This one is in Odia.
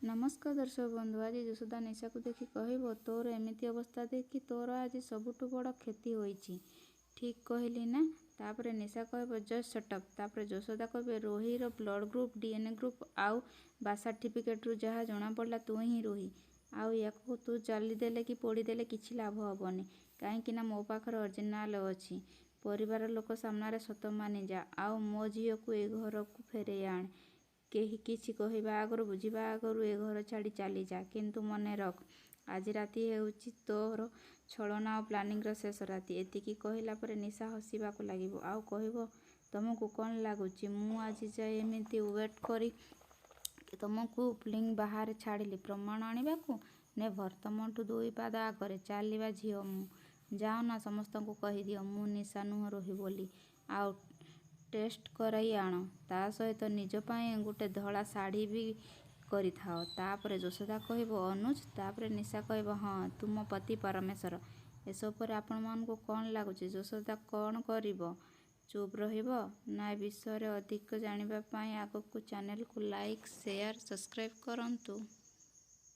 ନମସ୍କାର ଦର୍ଶକ ବନ୍ଧୁ, ଆଜି ଯଶୋଦା ନିଶାକୁ ଦେଖି କହିବ, ତୋର ଏମିତି ଅବସ୍ଥା ଦେଖି ତୋର ଆଜି ସବୁଠୁ ବଡ଼ କ୍ଷତି ହୋଇଛି, ଠିକ୍ କହିଲି ନା? ତାପରେ ନିଶା କହିବ, ଜଷ୍ଟ ସଟ୍ ଅପ୍। ତାପରେ ଯଶୋଦା କହିବେ, ରୋହିର ବ୍ଲଡ଼ ଗ୍ରୁପ୍, ଡିଏନ୍ଏ ଗ୍ରୁପ୍ ଆଉ ବାର୍ଥ ସାର୍ଟିଫିକେଟ୍ରୁ ଯାହା ଜଣାପଡ଼ିଲା, ତୁ ହିଁ ରୋହି। ଆଉ ୟାକୁ ତୁ ଜାଳିଦେଲେ କି ପୋଡ଼ିଦେଲେ କିଛି ଲାଭ ହେବନି, କାହିଁକିନା ମୋ ପାଖରେ ଅରିଜିନାଲ୍ ଅଛି। ପରିବାର ଲୋକ ସାମ୍ନାରେ ସତ ମାନିଯା ଆଉ ମୋ ଝିଅକୁ ଏ ଘରକୁ ଫେରାଇ ଆଣ। କେହି କିଛି କହିବା ଆଗରୁ, ବୁଝିବା ଆଗରୁ ଏ ଘର ଛାଡ଼ି ଚାଲିଯା। କିନ୍ତୁ ମନେ ରଖ, ଆଜି ରାତି ହେଉଛି ତୋର ଛଳନା ଆଉ ପ୍ଲାନିଂର ଶେଷ ରାତି। ଏତିକି କହିଲା ପରେ ନିଶା ହସିବାକୁ ଲାଗିବ ଆଉ କହିବ, ତମକୁ କ'ଣ ଲାଗୁଛି, ମୁଁ ଆଜି ଯାଏ ଏମିତି ୱେଟ୍ କରି ତମକୁ ପ୍ଲେନ୍ ବାହାରେ ଛାଡ଼ିଲି ପ୍ରମାଣ ଆଣିବାକୁ? ନେଭର୍। ତମଠୁ ଦୁଇ ପାଦ ଆଗରେ ଚାଲିବା ଝିଅ ମୁଁ। ଯାଅ ନା, ସମସ୍ତଙ୍କୁ କହିଦିଅ ମୁଁ ନିଶା ନୁହଁ ରୋହି ବୋଲି, ଆଉ ଟେଷ୍ଟ କରାଇ ଆଣ। ତା ସହିତ ନିଜ ପାଇଁ ଗୋଟେ ଧଳା ଶାଢ଼ୀ ବି କରିଥାଅ। ତାପରେ ଯଶୋଦା କହିବ, ଅନୁଜ? ତାପରେ ନିଶା କହିବ, ହଁ, ତୁମ ପତି ପରମେଶ୍ୱର। ଏସବୁ ପରେ ଆପଣମାନଙ୍କୁ କ'ଣ ଲାଗୁଛି, ଯଶୋଦା କ'ଣ କରିବ? ଚୁପ୍ ରହିବ ନା? ଏ ବିଷୟରେ ଅଧିକ ଜାଣିବା ପାଇଁ ଆଗକୁ ଚ୍ୟାନେଲକୁ ଲାଇକ୍, ସେୟାର, ସବସ୍କ୍ରାଇବ୍ କରନ୍ତୁ।